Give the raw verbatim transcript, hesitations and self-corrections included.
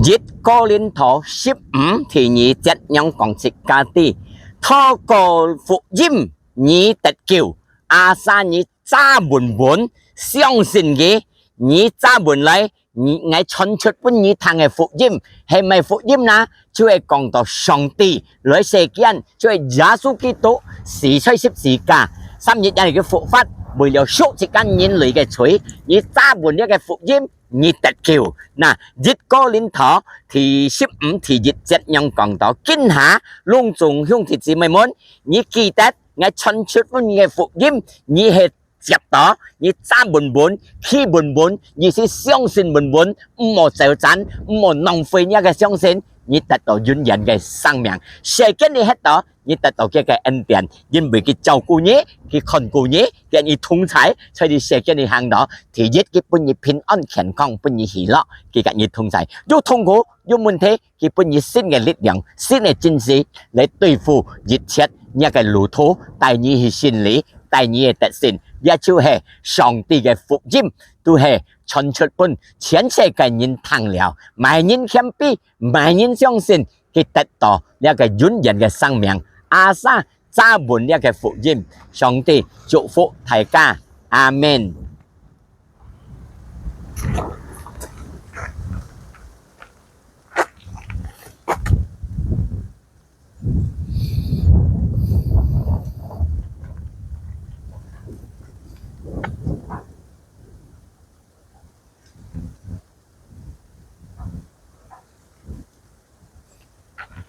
一哥林多十五第二節仰講自家知，透過福音你得救，asal你揸穩穩，相信佢，你揸穩來，你，𠊎傳出分你聽个福音，係麼个福音呢？就係講到上帝來世間，就係耶穌基督死在十字架，三日夜佢復活，為了贖自家人類个罪，你揸穩這个福音， 你得救。那，一哥林多第十五第一節仰講到，今下，攏總兄弟姊妹們，你記得，𠊎傳出分你个福音，你係接到，你揸穩穩，企穩穩，你係相信穩穩，毋好走散，毋好浪費你个相信，你得到永遠个生命。世間你歇到， 你得到佢个恩典，因為佢照顧你，佢看顧你，佢你同在，在你世間你行到。第一，佢分你平安健康，分你喜樂，佢佮你同在。有痛苦，有問題，佢分你新个力量，新个精神來對付一切你个路途，帶你去勝利，帶你个得勝，也就係上帝个福音，都係傳出分全世界人聽了，麼人謙卑，麼人相信， 佢得到這个永遠个生命。Asal揸穩這个福音，上帝祝福大家。阿們。